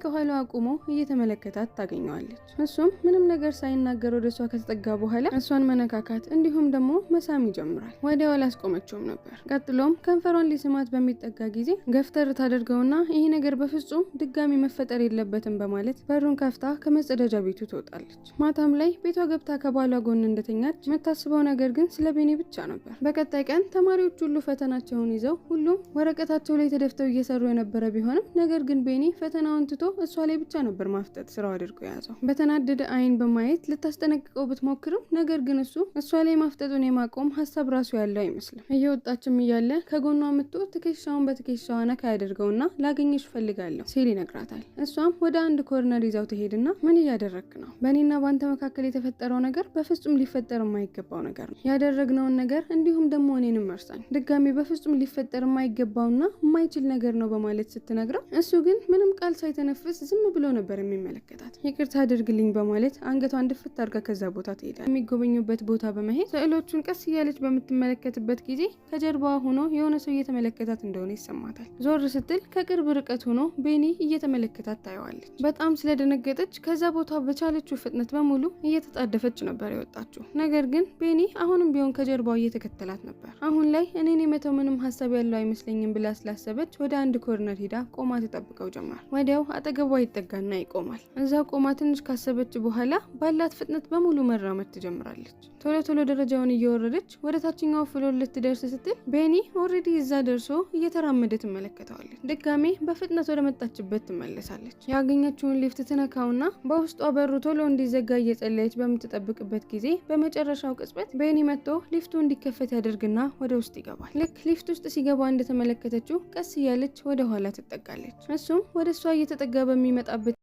ከኋላዋ ቆሞ እየተመለከታት ታገኘዋለች። እሱም ምንም ነገር ሳይናገር ወደ እሷ ከተጠጋ በኋላ እሷን መነካካት እንዲሁም ደግሞ መሳም ይጀምራል። ወዲያው አላስቆመችውም ነበር። ቀጥሎም ከንፈሯን ሊስማት በሚጠጋ ጊዜ ገፍተር ታደርገውና ይህ ነገር በፍጹም ድጋሚ መፈጠር የለበትም በማለት በሩን ከፍታ ከመጸዳጃ ቤቱ ትወጣለች። ማታም ላይ ቤቷ ገብታ ከባሏ ጎን እንደተኛች የምታስበው ነገር ግን ስለ ቤኒ ብቻ ነበር። በቀጣይ ቀን ተማሪዎች ሁሉ ፈተናቸውን ይዘው ሁሉም ወረቀታቸው ላይ ተደፍተው እየሰሩ የነበረ ቢሆንም ነገር ግን ቤኒ ፈተናውን ትቶ እሷ ላይ ብቻ ነበር ማፍጠጥ ስራው አድርጎ የያዘው። በተናደደ አይን በማየት ልታስጠነቅቀው ብትሞክርም ነገር ግን እሱ እሷ ላይ ማፍጠጡን የማቆም ሀሳብ ራሱ ያለው አይመስልም። እየወጣችም እያለ ከጎኗ መጥቶ ትከሻውን በትከሻዋ ነካ ያደርገውና ላገኘሽ እፈልጋለሁ ሲል ይነግራታል። እሷም ወደ አንድ corner ይዛው ትሄድና ምን እያደረግክ ነው? በእኔና በአንተ መካከል የተፈጠረው ነገር በፍጹም ሊፈጠር የማይገባው ነገር ነው። ያደረግነውን ነገር እንዲሁም ደግሞ እኔንም እርሳኝ፣ ድጋሚ በፍጹም ሊፈጠር የማይገባውና የማይችል ነገር ነው በማለት ስትነግረው እሱ ግን ምንም ቃል ሳይተነፍስ ዝም ብሎ ነበር የሚመለከታት። ይቅርታ አድርግልኝ በማለት አንገቷን ድፍት አድርጋ ከዛ ቦታ ትሄዳለች። የሚጎበኙበት ቦታ በመሄድ ስዕሎቹን ቀስ እያለች በምትመለከትበት ጊዜ ከጀርባዋ ሆኖ የሆነ ሰው እየተመለከታት እንደሆነ ይሰማታል። ዞር ስትል ከቅርብ ርቀት ሆኖ ቤኒ እየተመለከታት ታየዋለች። በጣም ስለደነገጠች ከዛ ቦታ በቻለችው ፍጥነት በሙሉ እየተጣደፈች ነበር የወጣችው። ነገር ግን ቤኒ አሁንም ቢሆን ከጀርባው እየተከተላት ነበር። አሁን ላይ እኔን የመተው ምንም ሀሳብ ያለው አይመስለኝም ብላ ስላሰበች ወደ አንድ corner ሂዳ ቆማ ትጠብቀው ጀመር። ወዲያው አጠገቧ ይጠጋና ይቆማል። እዛ ቆማ ትንሽ ካሰበች በኋላ ባላት ፍጥነት በሙሉ መራመድ ትጀምራለች። ቶሎ ቶሎ ደረጃውን እየወረደች ወደ ታችኛው floor ልትደርስ ስትል ቤኒ already እዛ ደርሶ እየተራመደ ትመለከተዋለች። ድጋሜ በፍጥነት ወደ መጣችበት ትመለሳለች። ያገኘችውን ሊፍት ትነካውና በውስጧ በሩ ቶሎ እንዲዘጋ እየጸለየች በምትጠብቅበት ጊዜ በመጨረሻው ቅጽበት ቤኒ መጥቶ ሊፍቱ እንዲከፈት ያደርግና ወደ ውስጥ ይገባል። ልክ ሊፍት ውስጥ ሲገባ እንደተመለከተችው ቀስ እያለች ወደ ኋላ ትጠጋለች። እሱም ወደ እሷ እየተጠጋ በሚመጣበት